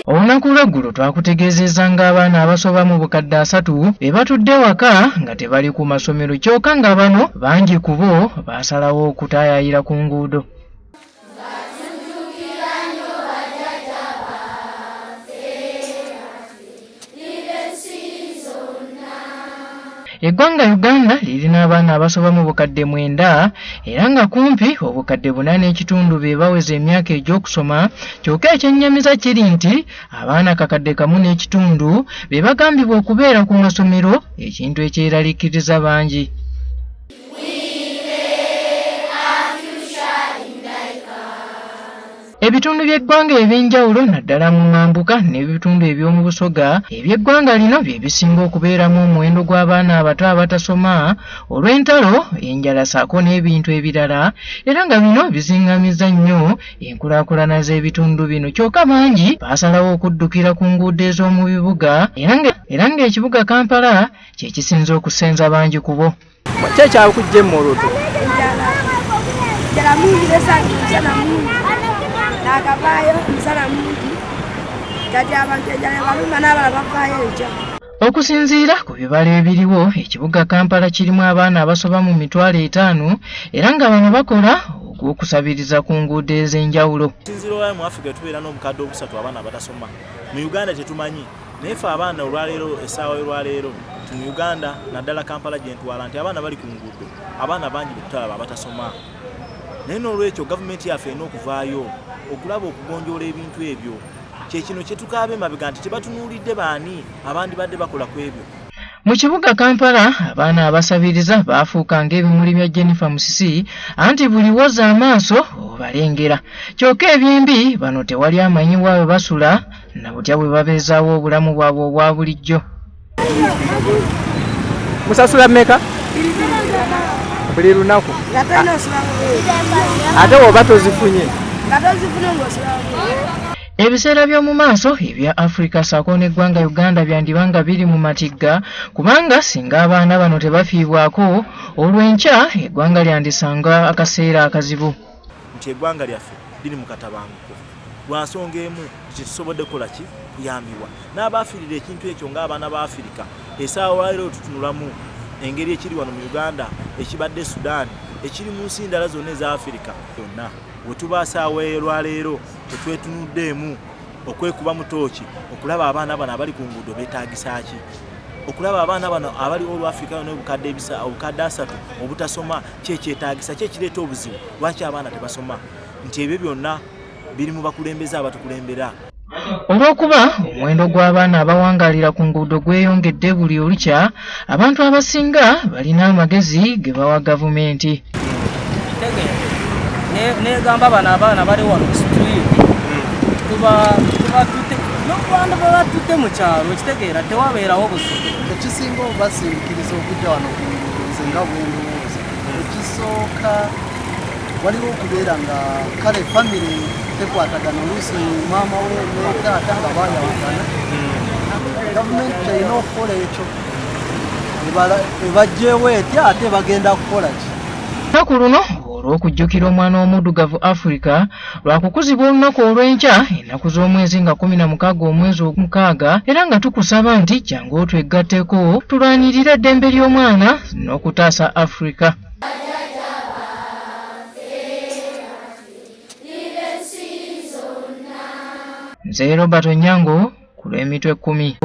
Olunaku lw'eggulo twakutegeezezza ng'abaana abasoba mu bukadde asatu be batudde ewaka nga tebali ku masomero kyokka nga bano bangi ku bo baasalawo okutaayaayira ku nguudo. Eggwanga Uganda lirina abaana abasoba mu bukadde mwenda era nga kumpi obukadde buna n'ekitundu be baweza emyaka egy'okusoma kyokka ekyennyamiza kiri nti abaana kakadde kamu n'ekitundu be bagambibwa okubeera ku masomero ekintu ekyeraliikiriza bangi. Ebitundu by'eggwanga eby'enjawulo naddala mu mambuka n'ebitundu eby'omu Busoga eby'eggwanga lino bye bisinga okubeeramu omuwendo gw'abaana abato abatasoma olw'entalo, enjala ssaako n'ebintu ebirala era nga bino bizingamizza nnyo enkulaakulana z'ebitundu bino kyokka bangi baasalawo okuddukira ku nguudo ez'omu bibuga era ng'ekibuga Kampala kye kisinze okusenza bangi ku bo. Ki ekyakujja e Moroto? Enjala. Enjala mungi nesangi omusana mungi. Nakavaayo omusana mungi. Kati abantu enjala ebaluma n'abala bavaayo enkya. Okusinziira ku bibalo ebiriwo, ekibuga Kampala kirimu abaana abasoba mu mitwalo etaano era nga bano bakola ogw'okusabiriza ku nguudo ez'enjawulo. Okusinziira olwaleero mu Africa tubeera n'obukadde obusatu abaana abatasoma. Mu Uganda tetumanyi naye ffe abaana olwaleero essaawa y'olwaleero nti mu Uganda naddala Kampala gye ntwala nti abaana bali ku nguudo abaana bangi betutalaba abatasoma naye n'olwekyo gavumenti yaffe erina okuvaayo okulaba okugonjoola ebintu ebyo kyekino kyetukaaba emabega nti tebatunuulidde baani abandibadde bakola ku ebyo. Mu kibuga Kampala abaana abasabiriza baafuuka ng'ebimuli bya Jennifer Musisi anti buli w'ozza amaaso obalengera. Kyokka ebyembi bano tewali amanyi wa we basula na butya bwe babeezaawo obulamu bwabwe obwa bulijjo. Musasula mmeka buli lunaku? Ate woba tozifunye? Ebiseera by'omu maaso ebya Afrika ssaako n'eggwanga Uganda byandiba nga biri mu matigga kubanga singa abaana bano tebafiibwako olwo enkya eggwanga lyandisanga akaseera akazibu. Nti eggwanga lyaffe liri mu katabanguko lwa nsonga emu nti tetusobodde kukola ki kuyambibwa n'abaafiirira ekintu ekyo ng'abaana ba Afirika. Esaawa olwaleero tutunulamu engeri ekiri wano mu Uganda, ekibadde e Sudan, ekiri mu nsi ndala zonna eza Afirika yonna. Wetuba asaawa olwaleero tetwetunuddeemu okwekuba mu tooki okulaba abaana bano abali ku nguudo beetaagisa ki, okulaba abaana bano abali olwa Afirika yonna obukadde ebisa obukadde asatu obutasoma ki ekyetaagisa, ki ekireeta obuzibu, lwaki abaana tebasoma, nti ebyo byonna biri mu bakulembeze abatukulembera. Olw'okuba omuwendo gw'abaana abawangaalira ku nguudo gweyongedde buli olukya, abantu abasinga balina amagezi ge bawa gavumenti. Negamba bano abaana bali wano ku street tuba tubatute n'okulanda babatute mu kyalo okitegeera tewabeerawo buzibu. Ekisinga obasindikiriza okujja wano ku nguudo nze nga bwendowooza ekisooka waliwo okubeera nga kale famire tekwatagana oluusi maama we ne taata nga bayawukana. Gavumenti kyerina okukola ekyo ebajjeewo etya ate bagenda kukola ki? Olunaku luno olw'okujjukira omwana w'omuddugavu Africa lwakukuzibwa olunaku olw'enkya ennaku z'omwezi nga 16 omwezi ogw'omukaaga era nga tukusaba nti jangu otwegatteko tulwanirire eddembe ly'omwana n'okutaasa Africa. Nze Robert Onyango ku lw'emitwe ekkumi.